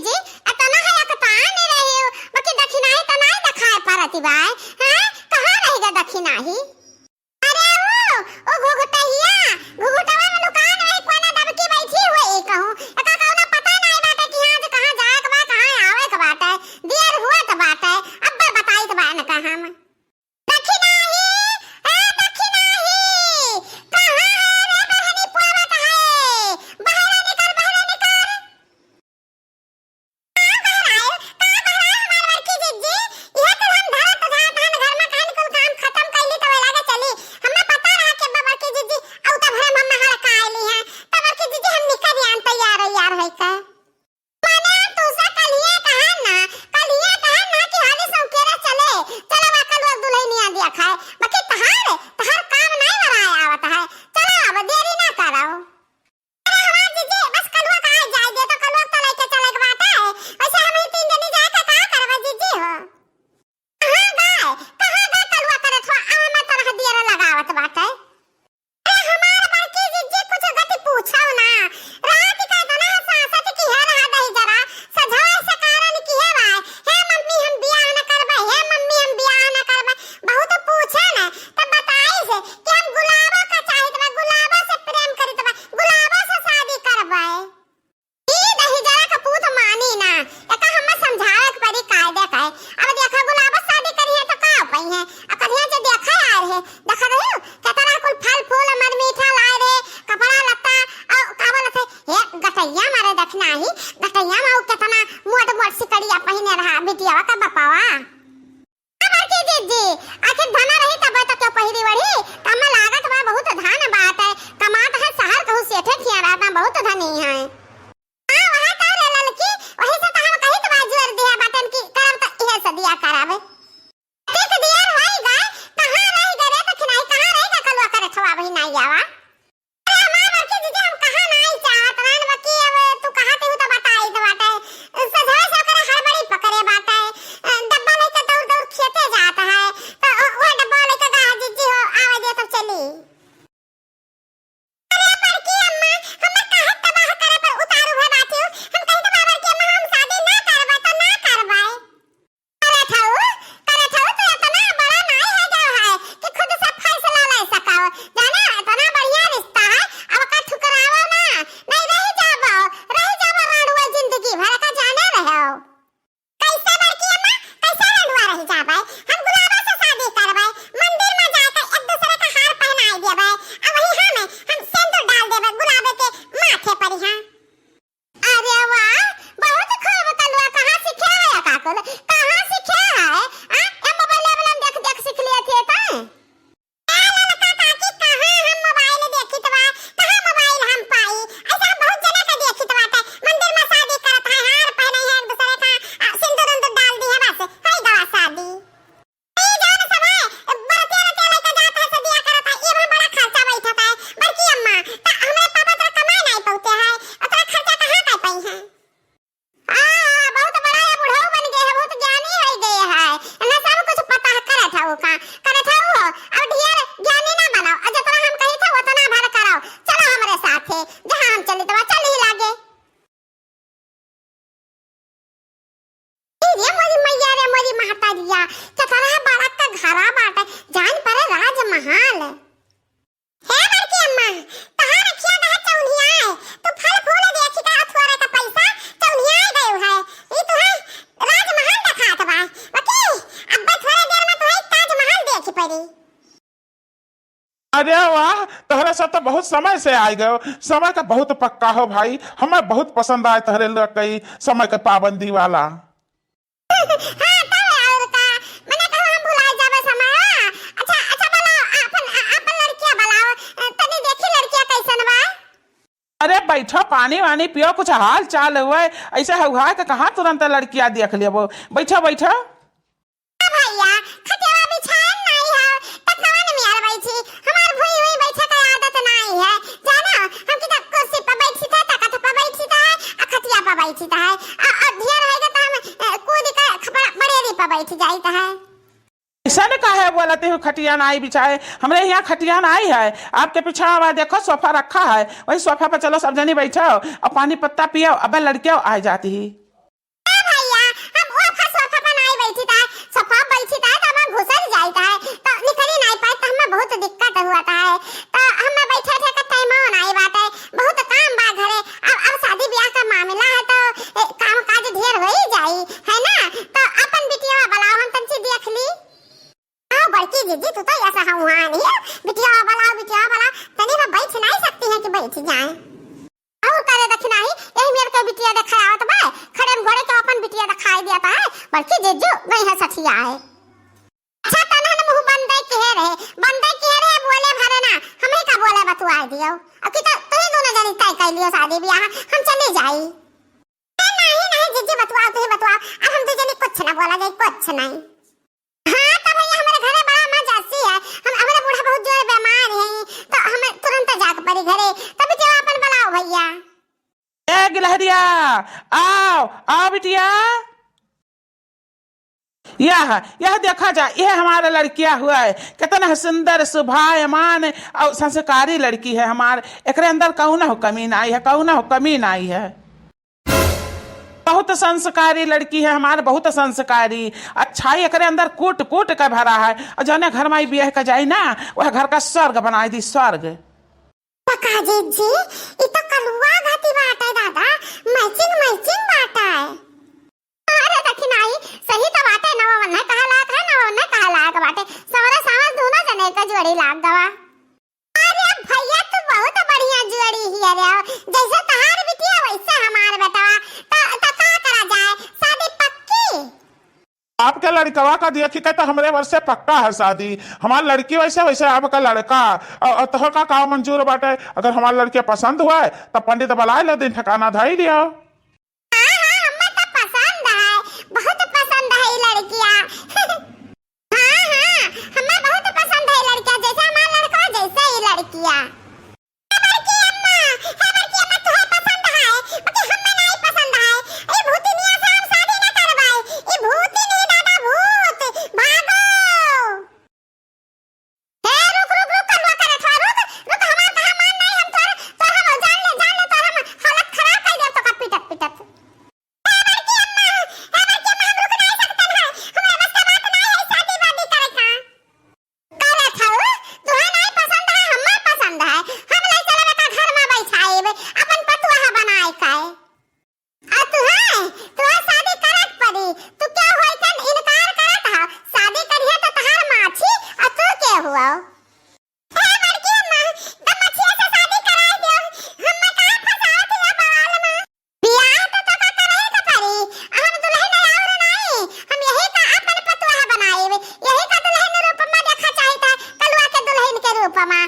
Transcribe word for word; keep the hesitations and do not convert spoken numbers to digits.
जी, एतना है अकतान रहे हो, बाकी दखिनाही त नाई देखाए परत बाय। हैं? कहाँ रह गया दखिनाही? अरे ओ, ओ घुघुटहिया, घुघुटवा में लुकान वही कोना दबकी बैठी हुई कहूँ। एका कौनो पता नाई बाटे कि आज कहाँ जाए के बा, कहाँ आवे के बाटे। देर हुआ त बाटे, अब बताई त बा न कहाँ हम। दखिनाही, ए दखिनाही, कहाँ है रे बहनी पोवत है? बहरे निकर, बहरे निकर। का बहराए, का बहराए हमार बड़की जिज्जी? इहे तो हम धरत धान धान घर में कहन कुल काम खत्म कैली तो लागे चली। हमें पता रहा के बा बड़की जिज्जी, औ त भरे मम्मा हड़काए ली हैं। त बड़की जिज्जी हम निकर आन तैयार, तैयार है का? माने हम तुझसे कलिए कहन ना, कलिए कहन ना कि हाली सौकेरा चले, चलो बा कलुआ दुल्हनिया दिया खाए। बाकी तहार, तहार काम नहीं बनाए आवत है। चलो अब देरी ना करो। अरे हमार जीजी, बस कलुआ का आ जाए दे तो कलुआ तो लेके चले के बात है। वैसे हम ही तीन जनी जाए के का करबे जीजी हो? कहाँ गए? कहाँ गए कलुआ करत हो? आ मैं तरह दियर लगावत बाटे। अरे हमार बड़की जिज्जी कुछ गति पूछो ना। रात का इतना सासत की है रहा दही जरा। सझवा से कारण की है भाई। हे मम्मी हम बियाह न करबे, हे मम्मी हम बियाह न करबे। बहुत पूछे न, तब बताई से कि हम गुलाबो का चाहित बा, गुलाबो से प्रेम करित बा, गुलाबो से शादी करबे। ई दहिजरा के पूत मानी ना, एका हमें समझावे के पड़ी कायदे का है। अब देखा गुलाबो शादी करी है तो का पई है? आ कन्हैया जे देखा आए रहे, देखा रहे हो? केतना कुल फल फूल अमर मीठा लाए रहे, कपड़ा लत्ता, और का बोलत है? हे गटैया मारे देखना ही, गटैया में उ केतना मोट मोट सिकड़िया पहिने रहा बिटियावा का बपावा। बड़की जिज्जी, आखिर धना रही तब तो क्यों पहिरी वढ़ी? तब में लागत बा बहुत धन बात है, कमात है शहर कहूँ सेठे खिया रहता बहुत धनी है। हाँ, वहाँ का रे ललकी, वही से तो हम कही तो बा जोर दिया बाटन की करब तो इहे से दिया करब। देख दिया होई गए, कहाँ रह गए रे तो खिनाई, कहाँ रह गए कलुआ करे थवा वही नाई आवा। अरे हमार बड़की दीदी, हम कहा नाई चाहत रहन, बाकी अब तू कहत हू तो बताई तो बाटे। सजवे से ओकरे हड़बड़ी पकड़े बाटे। डब्बा लेके दौड़ दौड़ खेते जात है। तो ओ, वो डब्बा लेके गा जीजी हो, आवे दे तब चली। अरे बड़की अम्मा, हम काहे तबाह करे पर उतारू है बाटी हो? हम कही तो बा बड़की अम्मा, हम शादी ना करबे तो ना करबे। करत हऊ, करत हऊ, तू इतना बड़ा नाई है गया है कि खुद से फैसला ले सकाओ। जाना, इतना बढ़िया रिश्ता है, अब का ठुकराओ ना, नहीं रह जाबो, रह जाबो रांडुआ जिंदगी भर का जाने रहो। कैसे बड़की अम्मा, कैसे रांडुआ रह जाबे? हम गुलाबा से शादी करबे, मंदिर में जाके एक दूसरे का हार पहनाए देबे, आ वही हाँ में हम सिंदूर डाल देबे गुलाबे के माथे पर, हाँ। अरे वाह, बहुत खूब कलुआ, कहाँ सीखे है काकुल, कहाँ सीखे है? आ, ए मोबाइल वाला देख देख सीख लिए थे तैं? ए ललका काकी, कहाँ हम मोबाइल देखित बा, कहाँ मोबाइल हम पाई? ऐसा हम बहुत जने का देखित बाटे, मंदिर में शादी करत है, हार पहने हैं एक दूसरे का, आ, सिंदूर उंदूर डाल दी है, बस, है गवा शादी। ई जौन सब है, बरतिया रतिया लइके जात है, सदिया करत है, ये में बड़ा खर्चा बैठत है। बड़की अम्मा, त हमरे पापा तोरा कमाए नाई पौते है, अतरा खर्चा कहाँ कर पाई है? आ, बहुत बड़ा ये बुढ़ऊ बन गए है, बहुत ज्ञानी हो गए है। इन्हें सब कुछ पता है, करत है वो का, करत है वो। अब ढेर ज्ञानी ना बनाओ, और जितना हम कही थे उतना भर कराओ। चलो हमरे साथे, जहाँ हम चली तो वहाँ चल ही लागे। ए रे मोरी मैया रे मोरी महतारिया, केतना बड़ा का घरा बाटे, जान परे राजमहल। हे बड़की अम्मा, तहार रखिया गए चौनिया है, तू फल फूल देखी का अथुआरे का पैसा चौनिया गयो है, ई तुहे राजमहल देखात बा, बाकी अब्बे थोड़े देर में तुहे ताजमहल देखी पड़ी। अरे वाह, तोहरे साथ तो बहुत समय से आइ गयो। समय का बहुत पक्का हो भाई, हमें बहुत पसंद आए तोहरे लोग कई समय के पाबंदी वाला। हाँ, तब और का? मने कहूँ हम भुलाए जाबे समय। अच्छा, अच्छा, बुलाओ, अपन, अपन लड़किया बुलाओ। तनी देखी लड़किया कैसन बा। अरे बैठो, पानी वानी पियो, कुछ हाल चाल हुए। ऐसे हौहा के कहाँ तुरंत लड़किया देख लेबो। बैठो, बैठो। भैया, खटियावा बिछाएन नाई है, त कवन मेर बैठी? हमार भुई हुई बैठे के आदत नाई है। जाना, हम की त कुर्सी पर बैठी थे, तखत पर बैठी थे, आ खटिया पर बैठी थे। आ, आ ढेर है त हम, ए, कूद के खपड़ा बड़ेरी पर बैठ जाई थे। ऐसा न काहे बोलते हो, खटिया नाई बिछाए? हमरे यहाँ खटिया नाई है। आपके पीछे आवा देखो, सोफा रखा है, वही सोफा पर चलो सब जनी बैठो और पानी पत्ता पियो। अबे लड़कियों आ जाती ही। पता है, तो हमें बैठे थे का टाइम नाई बाटे, बहुत काम बा घरे। अब, अब शादी ब्याह का मामला है तो, ए, काम काज ढेर हो ही जाई, है ना? तो अपन बिटिया बुलाओ, हम तंची देख ली। आओ बड़की जीजी, तू तो ऐसा हम वहाँ नहीं है, बिटिया बुलाओ, बिटिया बुलाओ, तनी में बैठ नहीं सकती है कि बैठ जाए। और करे दखिनाही, यही मेर के बिटिया देखावत बा, खड़े में घोड़े के अपन बिटिया देखाई दिया है, बड़की जीजू गई है सठिया है। अच्छा, तनहन मुँह बंदे किहे रहे, बंदे किहे रहे, बोले भरे ना, हमें का बोले बतुआ दियो। अब की तो तुही दोनों जनी तय कर लियो शादी ब्याह, हम चली जाई। ए, नहीं, नहीं, जीजी बतुआओ, तुही बतुआओ, अब हम दू जनी कुछ ना बोला जाई, कुछ नहीं। हाँ, तो भैया, हमारे घरे बड़ा मजासी है, हम, हमारे बूढ़ा बहुत जोर बीमार है, तो हमें तुरंत जाके पड़ी घरे, तभी तो अपन बुलाओ भैया। ए गिलहरिया, आओ, आओ बिटिया। यह, यह देखा जा, यह हमारा लड़किया हुआ है, कितना सुंदर, शोभायमान और संस्कारी लड़की है हमार। एकरे अंदर कौनो कमी नाई है, कौनो कमी नाई है। बहुत संस्कारी लड़की है हमार, बहुत संस्कारी। अच्छाई एकरे अंदर कूट कूट के भरा है। और जौने घर में ई बियाह के जाई ना, वह घर का स्वर्ग बनाई दी, स्वर्ग। पका जीजी, ई तो कलुआ घाटी बाटे दादा, matching matching बाटे। अरे दखिनाही, सही तो बाटे, नवा वन्ने कहा लायक है, नवा वन्ने कहा लायक बाटे। सवरे सावल दोनों जने का जोड़ी लाग गवा। अरे भैया, तू बहुत बढ़िया जोड़ी ही है रे, जैसे तहार बिटिया वैसे हमार बेटवा। त, त का करा जाए, शादी पक्की? आपके लड़कवा का देखी के तो हमरे वर्ष से पक्का है शादी। हमार लड़की वैसे, वैसे आपका लड़का। और, और तोहर का, का मंजूर बाटे? अगर हमार लड़के पसंद हुआ है तो पंडित बुलाए लो, दिन ठिकाना धई लियो। हाँ, हाँ, हमें तो पसंद है, बहुत पसंद है ये लड़किया। हाँ, हाँ, हमें बहुत पसंद है ये लड़किया, जैसे हमारा लड़का वैसे ही लड़किया। हे बड़की अम्मा, हे बड़की अम्मा, तुहे पसंद है, बाकी हमें नहीं पसंद है। ये भूतिनिया से हम शादी ना करवाए। ये भूतिनी दादा भूत, भागो। ए, रुक, रुक, रुक, कलुआ करे थोड़ा, रुक, रुक, हमार कहा मान नहीं, हम तोर, तोर हम जान ले, जान ले, तोर हम हालत खराब कर देब तो का पिटत, पिटत। ए, बड़की अम्मा, ए, बड़की अम्मा, हम रुक नहीं सकते हैं, हमरा बस के बात नहीं है, शादी वादी करे का। करे था, तुहे नहीं पसंद है, हमें पसंद है, हम ले चले का घर में बैठाए, अपन पतुआ बनाए का। आ तुहे, तुहे शादी करत पड़ी। तू क्या होई कन इनकार करत हा? शादी करिहे तो तहार माछी, आ तू के हुआ? हे बड़की अम्मा, तब मछिया से शादी कराए दियो। हमें काहे फंसावत हिया बवाल में? बियाह तो तोका करही के पड़ी। हम दुल्हन और नाई, हम यही का अपन पतोह बनाएब, यही का दुल्हन रूप में देखा चाहित, कलुआ के दुल्हन के रूप में।